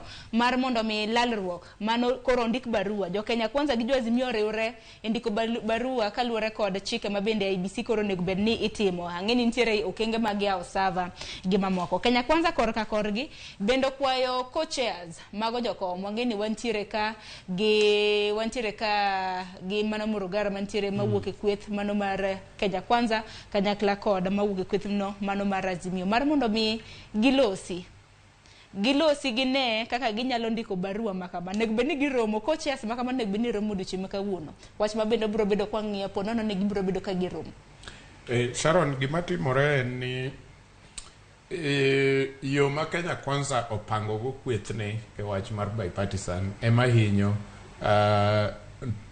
ratiro mar mondo mi lalruok mano koro ondik barua. Jo Kenya Kwanza gi jo Azimio oriwre e ndiko barua kaluwore kod chike ma bende IEBC koro onego bed ni itimo. Ang'e ni nitiere okenge mag yawo server gi mamoko. Kenya Kwanza korka korgi bende okwayo co-chairs mago jokom. Wang'e ni wantiere ka gi wantiere ka gi mano Murugara mantiere mawuok e kweth mano mar Kenya Kwanza kanyakla kod mawuok e kweth no mano mar Azimio mar mondo mi gilosi gilosi gine kaka ginyalo ndiko barua ma kama. Onego bed ni giromo, co-chairs ma kama onego bed ni romo odiochieng' ma kawuono. Wach ma bende obiro bedo kwang'iyo po nono ni gibiro bedo ka giromo. Sharon, gima timore en ni yo ma Kenya Kwanza opango go kwethne e wach mar bipartisan ema hinyo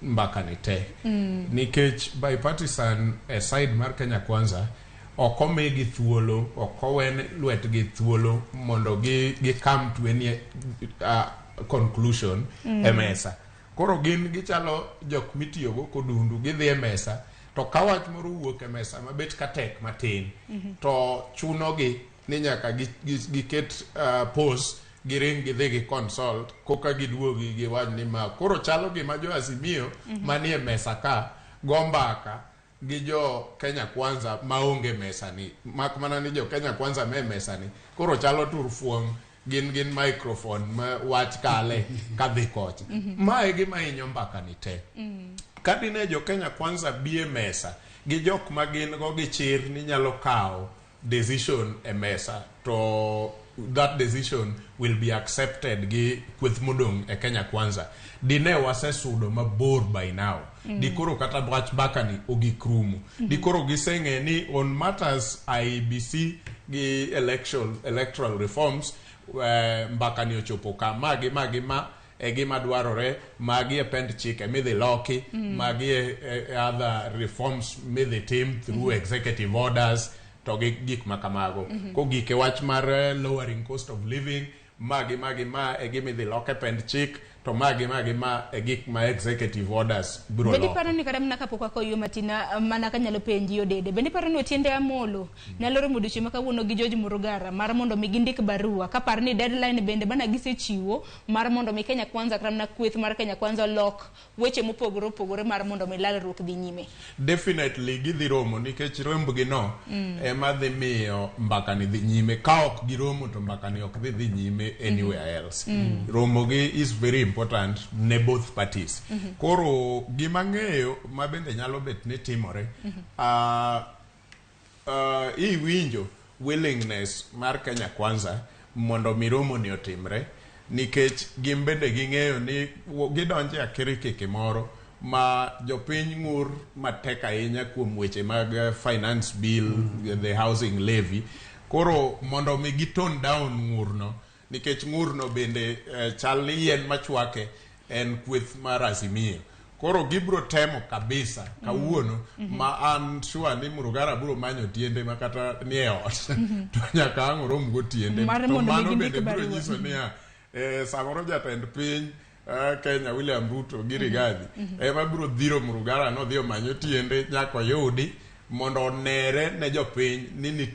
mbaka ni te. Nikech bipartisan e side mar Kenya Kwanza ok omigi thuolo, ok owen lwetgi thuolo mondo gi come to any conclusion e mesa. Koro gin gichalo jok mitiyogo kodundu, gidhi e mesa to ka wach moro owuok e mesa mabet ka tek matin to chunogi ni nyaka giket pause, giring gidhi gi consult koka giduogi giwach ni ma koro chalo gima jo Azimio manie mesa ka go mbaka gi jo Kenya Kwanza maonge mesa ni, mak mana ni jo Kenya Kwanza me mesa ni koro chalo turfuong', gin microphone ma wach kale kadhi kocha. Ma e gima hinyo mbaka ni te. Ka dine jo Kenya Kwanza bi e mesa gi jok ma gin go gi chir ni nyalo kawo decision e mesa to that decision will be accepted gi kweth modong' e Kenya Kwanza, dine wasesudo mabor by now. Dikoro kata wach mbaka ni ogik rumo. Dikoro giseng'e ni on matters IEBC gi electoral reforms, mbaka ni ochopo ka magi magi ma e gima dwarore, magi e pend chike midhi loki, magi e other reforms midhi tim through executive orders to gi gik ma kamago. Kogik e wach mar lowering cost of living, magi magi ma e gima idhi lok e pend chik, to magi magi ma e gik ma executive orders biro Bende loko. iparo ni kata mana kapok wakoyo matin mana kanyalo penji Odede, bende iparo ni Otiende Amolo nyalo romo odiochieng' ma kawuono gi George Murugara mar mondo mi gindik barua kapar ni deadline bende bana gisechiwo mar mondo mi Kenya Kwanza kata mana kweth mar Kenya Kwanza olok weche mopogore opogore mar mondo mi lalruok dhi nyime? Definitely gidhi romo nikech rombgi no ema dhi miyo mbaka ni dhi nyime. Ka ok giromo to mbaka ni ok dhi dhi nyime anywhere else. Romo gi is very important ne both parties. Koro gima ng'eyo ma bende nyalo bet ni timore, iwinjo willingness mar Kenya Kwanza mondo mi romo ni otimre, nikech gin bende ging'eyo ni gidonjo e akirikiki moro ma jopiny ng'ur matek ahinya kuom weche mag finance bill, the housing levy. Koro mondo mi gi tone down ng'urno, nikech ng'urno bende chal ni yien machwake en kweth mar Azimio. Koro gibro temo kabisa kawuono ma an sure ni Murugara biro manyo tiende ma kata nie ot to nyaka ang' orom go tiende. Mar To mondo mi mano gindik bende biro barua. nyiso niya samoro jatend piny Kenya William Ruto gi Rigathi ema biro dhiro Murugara nodhi omanyo tiende nyaka oyudi mondo onere ne jopiny ni nitie.